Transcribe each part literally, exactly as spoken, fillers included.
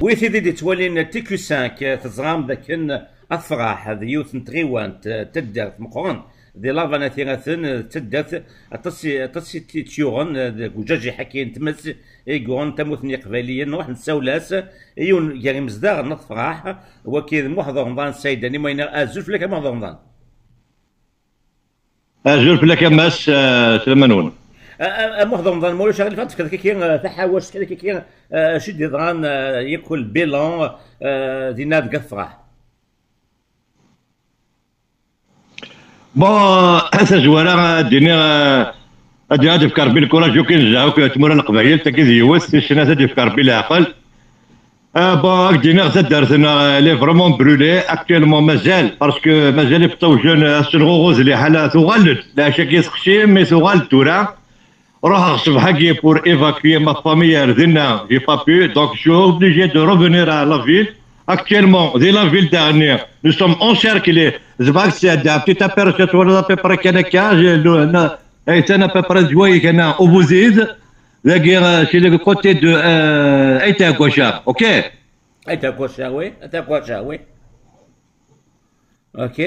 Wi tid i d-ittwalin T Q cinq, teẓram dakken At Ferraḥ d yiwet n tɣiwant, taddart meqqren di Lavan At Iraten, d taddart aṭas, aṭas i tt-yuɣen deg ujajiḥ-agi n tmes i yuɣen tamurt n Yiqbayliyen. Nruḥ nessawel-as i yiwen gar imezdaɣ n At Ferraḥ, waki d Muḥ Ḍemḍan Saydani, ma yenna azul fell-ak a Muḥ Ḍemḍan. Azul fell-ak a Mass, eh, slama-nwen. A, a, a Muḥ Ḍemḍan, ma ulac aɣilif, ad tefkeḍ kiki, eh, taḥawact kiki, eh, acu i d-yeḍran, eh, yakk lbilan, eh, dinna deg At Ferraḥ. Bon, a tazwara, ad d-iniɣ, eh, ad d-, ad d-yefk Rebbi lkuraj, akk i nezha, akk tmura n Leqbayel, tagi d yiwet, tis snat ad d-yefk Rebbi leɛqel. Ah, bon, ad k-d-iniɣ taddart-nneɣ, elle est vraiment brûlée actuellement, mazal, parce que mazal i beṭṭu jeune, ad s-nɣuɣud liḥala, tuɣal-d, leɛca-agi texsi, mais tuɣal-d tura. Ruḥeɣ ṣṣbeḥ-agi pour évacuer ma famille ar dinna, j'ai pas pu, donc je suis obligé de revenir à la ville. Actuellement, di la ville daɣenni, nous sommes encerclés. Zebɣa ad k-d-sɛeddaɣ petit aperçu, twalaḍ à peu près kan akka, je, le, na, ayt-an à peu près zway kana, ubuzid. Dagi, euh, c'est le côté de, euh, Ayt Ɛeggaca, ok? Ayt Ɛeggaca, oui. Ayt Ɛeggaca, oui. Ok.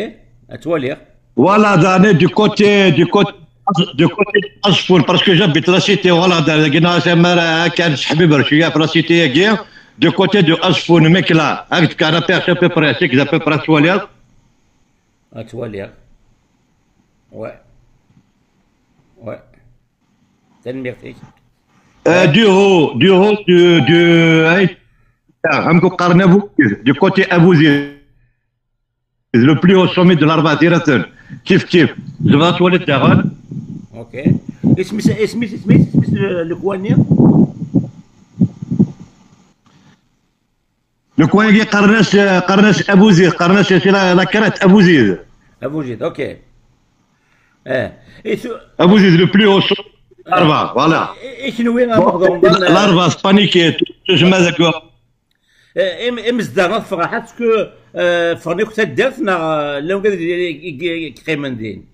Ad twaliɣ. Voilà, dani, du côté, du côté, du côté de Asfoun, parce que j'habite la cité, voilà, dani, dagi, na, c'est mara, kan, Ḥbib Rchouia, la cité, yagi, du côté de Asfoun, mec là, avec un aperçu à peu près, c'est que à peu près, tu vois, là. Ad twaliɣ. Ouais. Ouais. Tanemmirt-ik. Euh, du haut, du haut, du, du, hein, ah, am qqaren Abouziz, du côté Abouziz, le plus haut sommet de l'Arbaɛt Iraten, kif kif. Zebɣa twaliḍ daɣen. Ok. Isem-is, isem-is, isem-is, isem-is, le, le coin-nni? Le coin-agi qqaren-as, qqaren-as Abouziz, qqaren-as, c'est la, la crête Abouziz. Abouziz, ok. Eh. Et tu- Abouziz, le plus haut sommet de l'Arva, voilà. Et, et kenwi, bon, Ameɣdan, eh, l'Arva, c'est paniqué, tout, tout ce mazal. Eh, im-, imezdaɣ At Ferraḥ, est-ce que, eh, ffɣen akk taddart, neɣ, eh, llan wigad i, i, i, i yeqqimen din?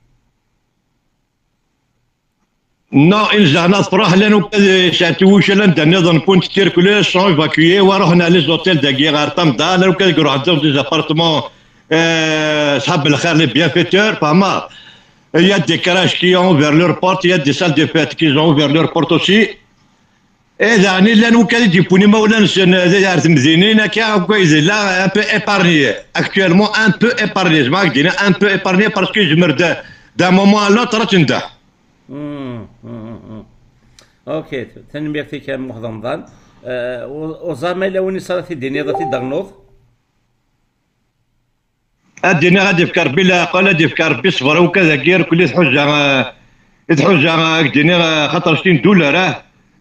Non, imezdaɣ n At Ferraḥ llan akk ad sɛettewuc llan da nniḍen, pont tirkule, sont évacués, wa ruḥen à les hôtels dagi ɣer Tamda, llan akk ad ruḥen dans des appartements, euh, ṣḥab lxir, les bienfaiteurs, fahmeḍ. Il y a des crèches qui ont ouvert leurs portes, il y a des salles de fête qui ont ouvert leurs portes aussi. Et daɣen llan akk ad d-yewwin imawlan-nsen, euh, ar temdinin, akka, akk yella un peu épargné. Actuellement, un peu épargné. Zebɣa ad k-d-iniɣ un peu épargné parce que yezmer d, d'un moment à l'autre ad tendeh. Mm, mm, mm, mm. Ok, tanemmirt-ik a Muḥ Ḍemḍan. Eh, u-, uẓam ma yella win i s ara t-id-tiniḍ, ad t-id-ternuḍ? Ad d-iniɣ ad d-yefk Rebbi leɛqel, ad d-yefk Rebbi ṣṣber, akk dagi irkel i tḥuza, eh, i tḥuza, eh, ad d-iniɣ, eh, xaṭer c'est une douleur, eh.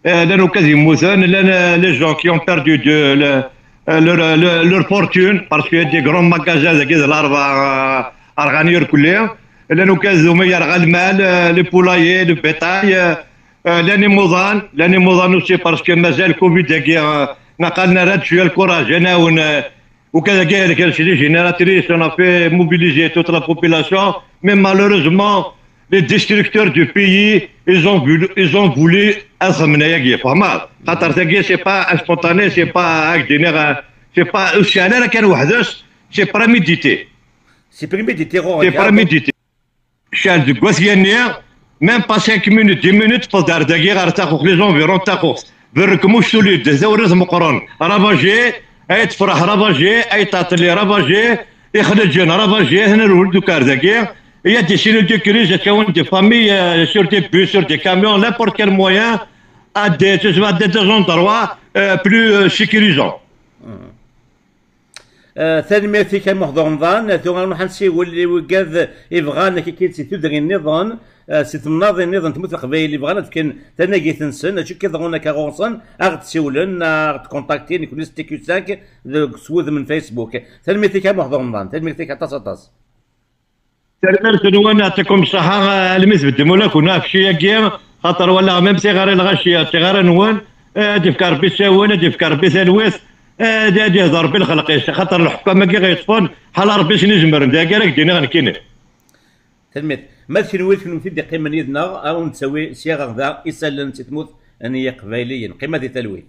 Eh, llan akk ad yemmuten, llan, eh, les gens qui ont perdu de, le, eh, leur, leur, leur fortune, parce qu'il y a des grands magasins dagi d l'Arva, eh, rɣan irkelli. Llan akk ad umayer ɣer lmal, eh, les poulaillers, le bétail, eh, eh, llan imuḍan, llan imuḍan aussi parce que mazal Covid-agi, eh, naqal nerra-d cwiya lkuraj, ad nɛawen, eh, akk dagi, les génératrices, on a fait mobiliser toute la population, mais malheureusement, les destructeurs du pays, ils ont voulu, ils ont voulu ad xedmen ayagi, fehmeḍ? Xaṭer tagi, c'est pas spontané, c'est pas, ad k-d-iniɣ, c'est pas, ur tecɛel ara kan weḥd-s, c'est prémédité. C'est prémédité, ɣur-k, c'est ah, bon. Prémédité. Cɛel deg wat yanni, même pas cinq minutes, dix minutes, ṭṭfeḍ-d ar dagi ɣer Taxuxt, les environs n Taxuxt. Berrek muc tulid, d awriɣ meqqren, ravagé, Ayt Ferraḥ ravagé, Ayt Ɛeṭṭli ravagé, Ixleǧen ravagé, hna lwel dukar dagi. Il y a des scénarios de crise, des familles, euh, sur des bus, sur des camions, n'importe quel moyen, à des, à des endroits, euh, plus, euh, sécurisants. Euh, tanemmirt-ik a Muḥ Ḍemḍan. Tura nruḥ ad nsiwel i wigad ibɣan ad k-id si tudrin nniḍen, eh, si temnaḍin nniḍen n tmurt n Leqbayel, ibɣan ad fken tanagit-nsen, acu k-iḍerrun akka ɣur-sen, ad ɣ-d-siwlen, ad ɣ-d-kontaktin, nekkni s T Q cinq deg, s wudem n Facebook. Tanemmirt-ik a Muḥ Ḍemḍan, tanemmirt-ik aṭas, aṭas. Tanemmirt-nwen, yeɛṭikum ṣṣeḥḥa, almi tbeddem ula kun aḥecci-agi, xaṭer walaɣ même tiɣri n lɣaci, tiɣri-nwen, eh, ad d-yefk Rebbi ttawil, ad d-yefk Rebbi talwit, eh, ad, ad yehder Rebbi lxelq-is, xaṭer lḥekkam-agi ɣ-yeṭṭfen, ḥala Rebbi i sen-izemren, d agi ara k-d-iniɣ nekkini. Tanemmirt. Ma d kenwi, d kennemti d-iqqimen yid-neɣ, ad wen-d-tawi sya ɣer da isallen si tmurt n Yiqbayliyen. Qqim di talwit.